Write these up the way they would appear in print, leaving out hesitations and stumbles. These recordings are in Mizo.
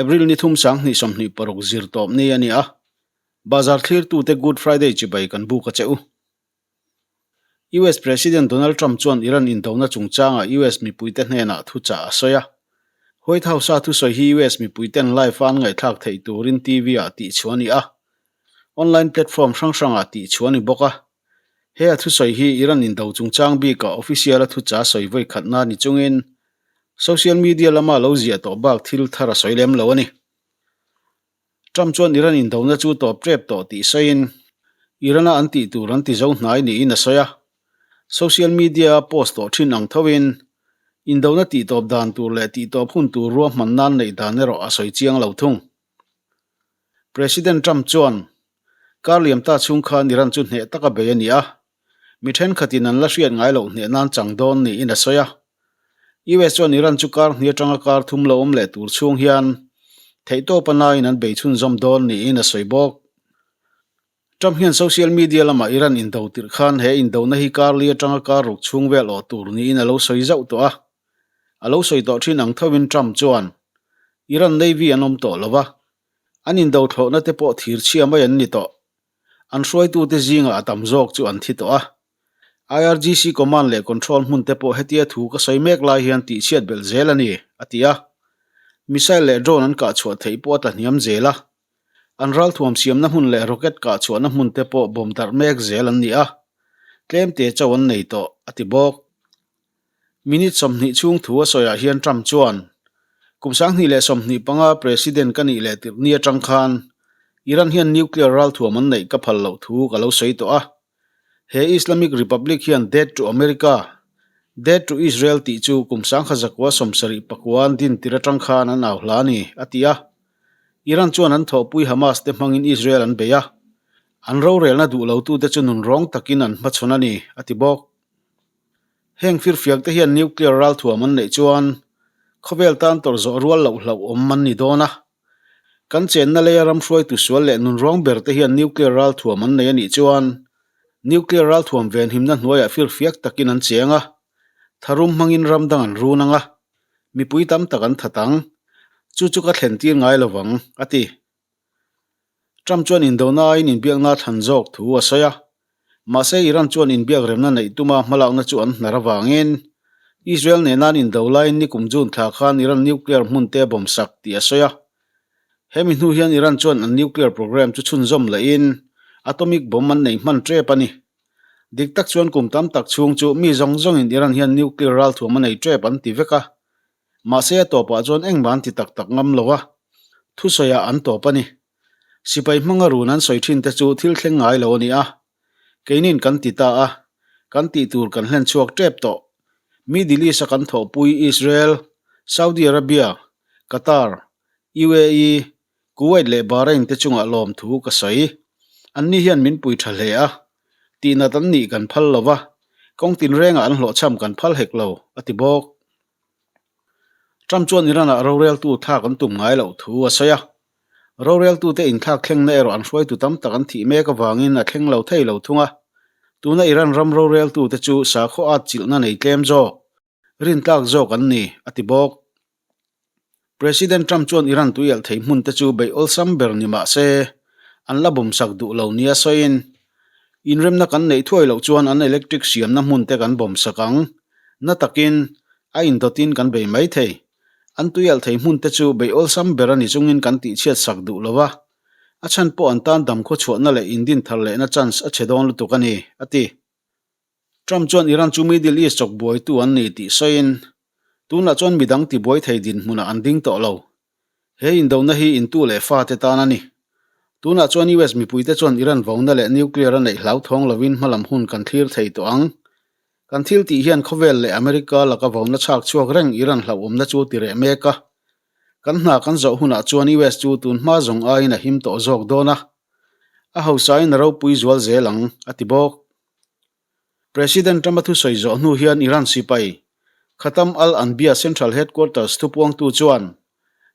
April ni thum 2026 zir tawp ni a ni a, bazar thlirtute Good Friday chibai kan buk a che u. US President Donald Trump chuan Iran indona chungchangah US mipuite hnenah thuchah a sawi a. White House-a thusawi hi US mipuiten live-a an ngaihthlak theih turin TV-ah tihchhuah a ni a, online platform hrang hrangah tihchhuah a ni bawk a. He a thusawi hi Iran indo chungchang bikah official-a thuchah sawi vawi khatna ni chungin social media lama lo ziah tawh bak thil thar a sawi lem lo a ni. Trump chuan Iran indona chu tawp tep tawh tih sawiin Iran-a an tih tur an ti zo hnai niin a sawi a. Social media-a post tawh thin ang thoin indona tihtawp dan tur leh tihtawp hun tur ruahman nan neih dan erawh a sawi chiang lo thung. President Trump chuan kar liam ta chhung khan Iran chu hneh taka bei a ni a, mi thenkhatin an la hriat ngai loh hneh nan chang dawn niin a sawi a. US chuan Iran chu kar hnih atanga kar thum lo awm leh tur chhung hian theihtawp a nain an bei chhunzawm dawn niin a sawi bawk. Trump hian social media lamah Iran indo tirh khan he indona hi kar li atanga kar ruk chhung vel awh tur niin a lo sawi zauh tawh a. A lo sawi tawh thin ang thovin Trump chuan Iran Navy an awm tawh lo va, an indo thlawhna te pawh thir chhia mai an ni tawh. An hruaitute zingah a tam zawk chu an thi tawh a. IRGC command leh control hmun te pawh hetia thu ka sawi mek lai hian tihchhiat belh zel a ni, a ti a. Missile leh drone an kah chhuah theih pawh a tla hniam zel a. An ralthuam siamna hmun leh rocket kah chhuahna hmun te pawh bawm darh mek zel an ni a. Tlemte chauh an nei tawh, a ti bawk. Minute 20 chhung thu a sawiah hian Trump chuan, Kum 2025 President ka nih leh tirh ni atang khan Iran hian nuclear ralthuam an neih ka phal loh thu ka lo sawi tawh a. He Islamic Republic hian Death to America, Death to Israel tih chu kum 1974 an din tir atang khan an au hla a ni, a ti a. Iran chuan an thawhpui Hamas te hmangin Israel an bei a. An rorelna duh lotute chu nunrawng takin an hmachhawn a ni, a ti bawk. Heng firfiak te hian nuclear ralthuam an neih chuan khawvel tan tawrh zawh rual loh hlauh awm an ni dawn a. Kan chenna leia ram hruaitu sual leh nunrawng ber te hian nuclear ralthuam an nei a nih chuan nuclear ralthuam venhimna hnuaiah firfiak takin an cheng a, tharum hmangin ram dang an run ang a, mipui tam tak an that ang. Chu chu ka thlen tir ngai lovang, a ti. Trump chuan indona aiin inbiakna a thlan zawk thu a sawi a. Mahse, Iran chuan inbiak remna neih tuma hmalakna chu an hnar avangin Israel nena an indo laiin nikum June thla khan Iran nuclear hmun te a bawm sak tih a sawi a. Hemi hnu hian Iran chuan an nuclear program chu chhunzawm lehin atomic bomb an nei hman tep a ni. Dik tak chuan kum tam tak chhung chu mi zawng zawngin Iran hian nuclear ralthuam a nei tep an ti vek a. Mahse a tawpah chuan engmah an ti tak tak ngam lo a, thusawiah an tawp a ni. Sipai hmanga run an sawi thin te chu thil thleng ngai lo a ni a, keinin kan ti ta a, kan tih tur kan hlen chhuak tep tawh. Middle East a kan thawhpui Israel, Saudi Arabia, Qatar, UAE, Kuwait leh Bahrain te chungah lawmthu ka sawi. Anni hian min pui tha hle a, tihnat an nih kan phal lo va, kawng tinrengah an hlawhchham kan phal hek lo, a ti bawk. Trump chuan Iran-ah roreltu thlak an tum ngai loh thu a sawi a. Roreltute inthlak thlengna erawh an hruaitu tam tak an thih mek avangin a thleng lo thei lo thung a. Tuna Iran ram roreltute chu sakhaw at chilhna nei tlem zawk, rintlak zawk an ni, a ti bawk. President Trump chuan Iran tuialh thei hmunte chu beih awlsam ber ni mah se, an la bawmsak duh lo nia sawiin, Inremna kan neih thuai loh chuan an electric siamna hmunte kan bawmsak ang. Na takin, a indawtin kan bei mai thei. An tuialh thei hmunte chu beih awlsam ber a ni chungin kan tihchhiat sak duh lo va. A chhan pawh an tan dam khawchhuahna leh indin thar lehna chance a chhe dawn lutuk a ni, a ti. Trump chuan Iran chu Middle East chawk buaitu an ni tih sawiin, tunah chuan midang tibuai thei dinhmunah an ding tawh lo. He indona hi intu leh fate tan a ni. Tunah chuan US mipuite chuan Iran vauna leh nuclear a neih hlauthawng lovin hmalam hun kan thlir thei tawh ang. Kan thil tih hian khawvel leh America laka vauna chhak chhuak reng Iran hlauhawmna chu ti reh mek a. Kan hna kan zawh hunah chuan US chu tun hma zawng aiin a him tawh zawk dawn a. A hausain a ropui zual zel ang, a ti bawk. President Trump-a thusawi zawh hnu hian Iran sipai, Khatam al-Anbiya Central Headquarters thupuangtu chuan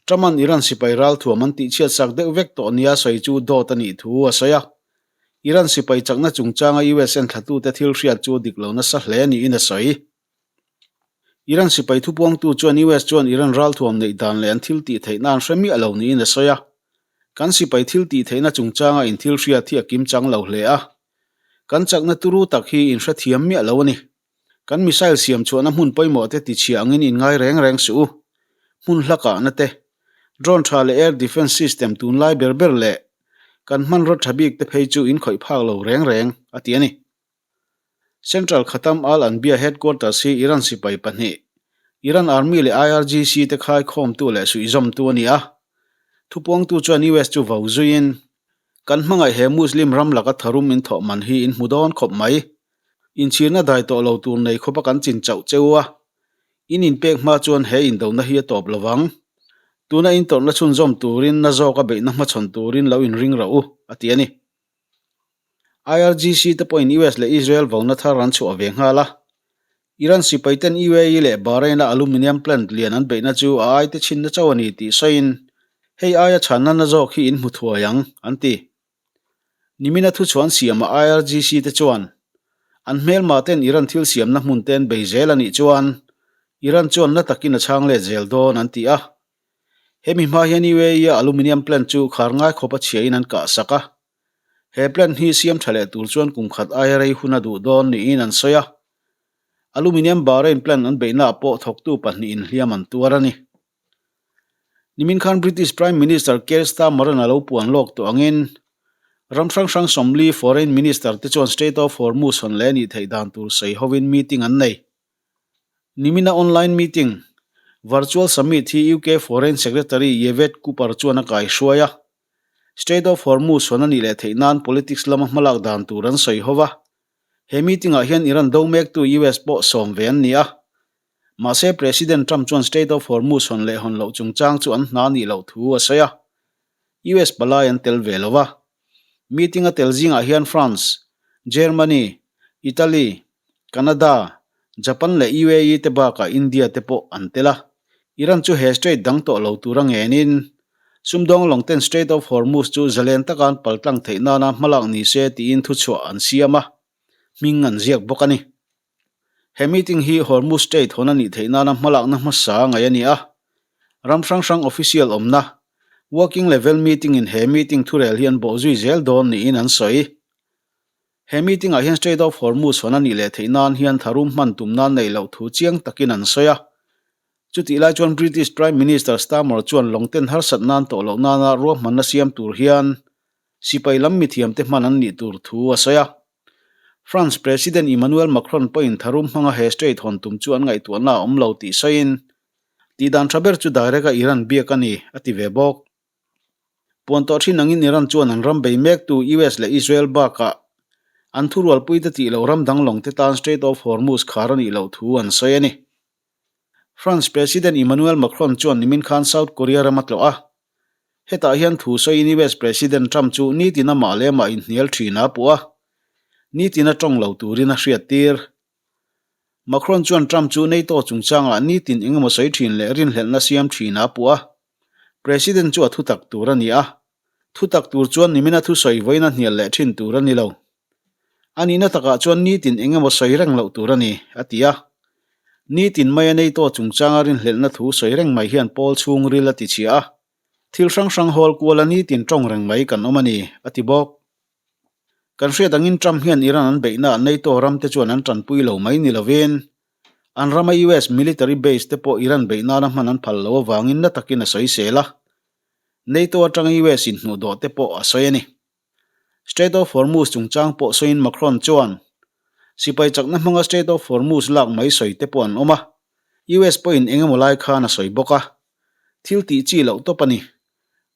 Trump-a'n Iran sipai ralthuam an tihchhiatsak deuh vek tawh nia sawi chu dawt a nih thu a sawi a. Iran sipai chakna chungchanga US entthlatute thil hriat chu dik lo nasa hle niin a sawi. Iran sipai thupuangtu chuan US chuan Iran ralthuam neih dan leh an thil tih theihna an hre miah lo niin a sawi a. Kan sipai thil tih theihna chungchanga in thil hriat hi a kim chang lo hle a. Kan chakna turu tak hi in hrethiam miah lo a ni. Kan missile siam chhuahna hmun pawimawh te tichhia angin in ngai reng reng suh u. Hmun hla kahna te, drone tha leh air defence system tunlai ber ber leh kan hmanraw tha bik te phei chu in khawih phak lo reng reng, a ti a ni. Central Khatam Al Anbiya headquarters hi Iran sipai pahnih, Iran Army leh IRGC te khaikhawmtu leh suihzawmtu a ni a. Thupuangtu chuan US chu vau zuiin, Kan hmangaih he Muslim ram laka tharum in thawh man hi in hmu dawn khawp mai. Inchhirna dai tawh lo tur nei khawpa kan chin chauh cheu a. In inpek hma chuan he indona hi a tawp lo vang. Tuna in tawrhna chhunzawm turin na zawka beihna hmachhawn turin lo inring rawh u, a ti a ni. IRGC te pawhin US leh Israel vauna thar an chhuah ve nghal a. Iran sipai ten UAE leh Bahrain-a aluminium plant lian an beihna chu a aite chhinna chauh a ni tih sawiin, hei aia chhanna na zawk hi in hmu thuai ang, an ti. Nimina thuchhuah an siamah IRGC te chuan an hmelma ten Iran thil siamna hmun te an bei zel a nih chuan Iran chuan na takin a chhang let zel dawn an ti a. Hemi hma hian UAE-a aluminium plant chu khar ngai khawpa chhiain an kah sak a. He plant hi siam tha leh tur chuan kum khat aia rei hun a duh dawn niin an sawi a. Aluminium Bahrain plant an beihnaah pawh thawktu pahnihin hliam an tuar a ni. Nimin khan British Prime Minister Keir Starmer-a'n a lo puan lawk tawh angin ram hrang hrang 40 Foreign Minister te chuan Strait of Hormuz hawn leh a nih theih dan tur sawi hovin meeting an nei. Nimina online meeting, Virtual Summit hi UK Foreign Secretary Yvette Cooper chuan a kaihruai a. Strait of Hormuz hawn a nih leh theih nan politics lama hmalak dan tur an sawi ho va. He meeting ah hian Iran do mektu US pawh sawm ve an ni a. Mahse President Trump chuan Strait of Hormuz hawn leh hawn loh chungchang chu an hna nih loh thu a sawi a. US palai an tel ve lo va. Meeting a tel zingah hian France, Germany, Italy, Canada, Japan leh UAE te bakah India te pawh an tel a. Iran chu he strait dang tawh lo tura ngenin, sumdawng lawng ten Strait of Hormuz chu zalen taka an paltlang theih nana hmalak ni se tiin thuchhuah an siam a, hming an ziak bawk a ni. He meeting hi Hormuz Strait hawn a nih theih nana hmalakna hmasa ngaih a ni a. Ram hrang hrang official awmna, working level meeting in he meeting thurel hi an bawhzui zel dawn niin an sawi. He meeting ah hian Strait of Hormuz hawn a nih leh theih nan hian tharum hman tum nan neih loh thu chiang takin an sawi a. Chutih lai chuan British Prime Minister Starmer chuan lawng ten harsat nan tawh loh nana ruahmanna siam tur hian sipai lam mithiamte hman an nih tur thu a sawi a. France President Emmanuel Macron pawhin tharum hmanga he strait hawn tum chu an ngaihtuahna a awm lo tih sawiin, Tihdan tha ber chu direct a Iran biak a ni, a ti ve bawk. Puan tawh thin angin Iran chuan an ram bei mektu US leh Israel bakah an thurualpuite tih loh ram dang lawngte tan Strait of Hormuz khar a nih loh thu an sawi a ni. France President Emmanuel Macron chuan nimin khan South Korea ram a tlawh a. Hetah hian thu sawiin US President Trump chu nitin amah leh amah inhnial thin a puh a, nitin a tawng lo turin a hriattir. Macron chuan Trump chu NATO chungchangah nitin engemaw sawi thin leh rinhlelhna siam thin a puh a. President chu a thutak tur a ni a, thutak tur chuan nimina thusawi vawiin a hnial leh thin tur a ni lo. A nihna takah chuan nitin engemaw sawi reng loh tur a ni, a ti a. Nitin maia NATO chungchanga rinhlelhna thu sawi reng mai hian pawl chhungril a tichhia a, thil hrang hrang hawl kuala nitin tawng reng mai kan awm a ni, a ti bawk. Kan hriat angin Trump hian Iran an beihnaah NATO ramte chuan an tanpui lo mai ni lovin, an rama US military base te pawh Iran beih nana hman an phal lo avangin na takin a sawisel a. NATO atanga US inhnuhdawh te pawh a sawi a ni. Strait of Hormuz chungchang pawh sawiin Macron chuan, Sipai chakna hmanga Strait of Hormuz lak mai sawi te pawh an awm a, US pawhin eng emaw lai khan a sawi bawk a. Thil tih chi loh tawp a ni.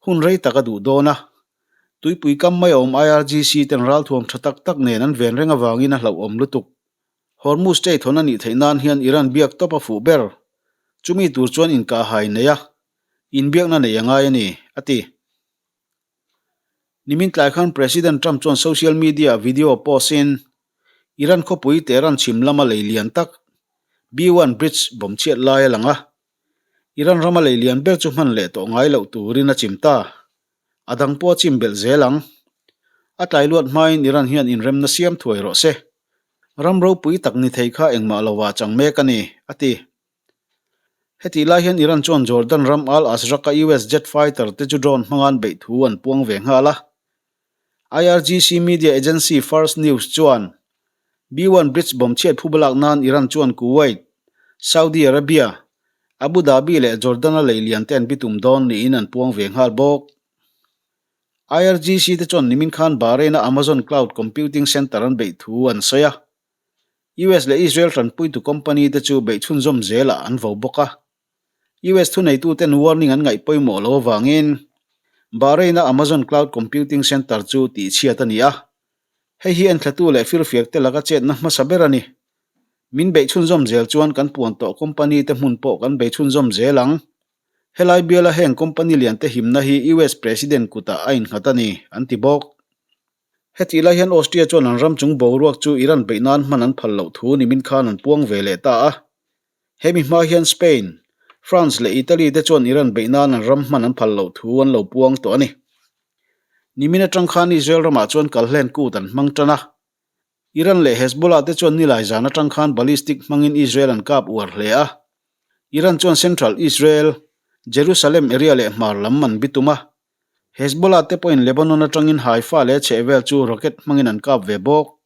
Hun rei tak a duh dawn a. Tuipui kam mai a awm IRGC ten ralthuam tha tak tak nen an ven reng avangin a hlauhawm lutuk. Hormuz Strait hawn a nih theih nan hian Iran biak tawp a fuh ber. Chumi tur chuan inkahhai nei a, inbiakna nei a ngai a ni, a ti. Nimin tlai khan President Trump chuan social media-ah video post-in Iran khawpui Tehran chhim lama lei lian tak, B-one Bridge bawm chhiat lai a lang a. Iran rama lei lian ber chu hman leh tawh ngai loh turin a chim ta. A dang pawh a chim belh zel ang. A tlai luat hmain Iran hian inremna siam thuai rawh se. Ram ropui tak ni thei kha engmah lovah chang mek a ni, a ti. Hetih lai hian Iran chuan Jordan ram Al Azraq-a US jet fighter te chu drone hmanga an beih thu an puang ve nghal a. IRGC media agency Fars News chuan B-1 Blitz bomb chhiat phu balak nan Iran chuan Kuwait, Saudi Arabia, Abu Dhabi leh Jordan-a lei lian te an bitum dawn niin an puang ve nghal bawk. IRGC te chuan nimin khan Bahrain-a Amazon Cloud Computing Center an beih thu an sawi a. US leh Israel tanpuitu company te chu beih chhunzawm zelah an vo bawk a. US thuneituten warning an ngaih pawimawh lo avangin Bahrain-a Amazon Cloud Computing Center chu tihchhiat a ni a. Hei hi enthlatu leh firfiak te laka chetna hmasa ber a ni. Min beih chhunzawm zel chuan kan puan tawh company te hmun pawh kan bei chhunzawm zel ang. Helai biala heng company lian te himna hi US President kutah a innghat a ni, an ti bawk. Hetih lai hian Austria chuan an ram chung boruak chu Iran beih nan hman an phal loh thu nimin khan an puang ve leh ta a. Hemi hma hian Spain, France leh Italy te chuan Iran beih nan an ram hman an phal loh thu an lo puang tawh a ni. Nimin atang khan Israel ramah chuan kalhlen kut an hmang tan a. Iran leh Hezbollah te chuan nilai zan atang khan ballistic hmangin Israel an kap uar hle a. Iran chuan central Israel, Jerusalem area leh hmar lam an bitum a. Hezbollah te pawhin Lebanon atangin Haifa leh chhehvel chu rocket hmangin an kap ve bawk.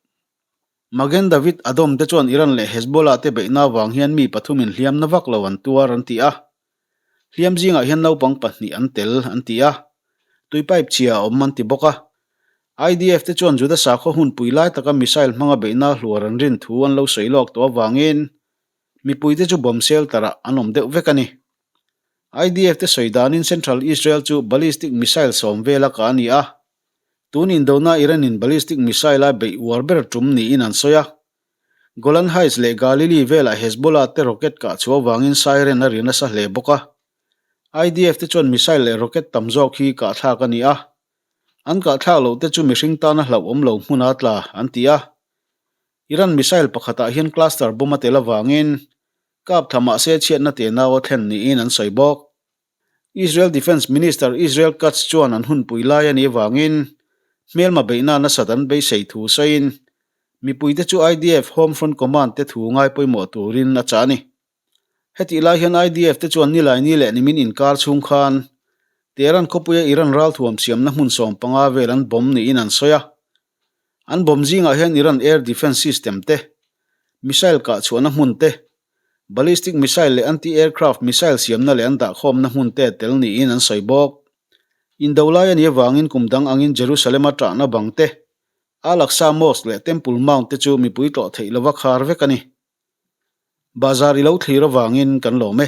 Magen David Adom te chuan Iran leh Hezbollah te beihna avang hian mi pathumin hliamna vak lo an tuar an ti a. Hliam zingah hian naupang pahnih an tel an ti a, tui pipe chhia a awm an ti bawk a. IDF te chuan Juda sakhaw hunpui lai taka missile hmanga beihna hluar an rin thu an lo sawi lawk tawh avangin mipuite chu bomb shelter ah an awm deuh vek a ni. IDF te sawi danin Central Israel chu ballistic missile sawm vela kah a ni a, tun indona Iran-in ballistic missile a beih uar ber tum niin an sawi a. Golan Heights leh Galilee velah Hezbollah te rocket kah chhuah avangin siren a ri nasa hle bawk a. IDF te chuan missile leh rocket tam zawk hi kah thlak a ni a. An kah thlak loh te chu mihring tana hlauhawm lo hmun a tla, an ti a. Iran missile pakhatah hian cluster bomb a tel avangin kap thla mahse chhiatna tenau a thlen niin an sawi bawk. Israel Defence Minister Israel Katz chuan an hunpui lai a nih avangin hmelma beihna nasat an beisei thu sawiin mipuite chu IDF Home Front Command te thu ngai pawimawh turin a chah a ni. Hetih lai hian IDF te chuan Nilaini leh nimin inkar chhung khan Tehran khawpuia Iran ralthuam siamna hmun 15 vel an bomb niin an sawi a. An bomb zingah hian Iran air defence system te, missile kah chhuahna hmun te, ballistic missile leh anti-aircraft missile siamna leh an dahkhawmna hmun te tel niin an sawi bawk. Indo lai a nih avangin kum dang angin Jerusalem-a ṭahna bang te, Al-Aqsa Mosque leh Temple Mount te chu mipui tlawh theih lova khar vek a ni. Bazar i lo thlir avangin kan lawm e.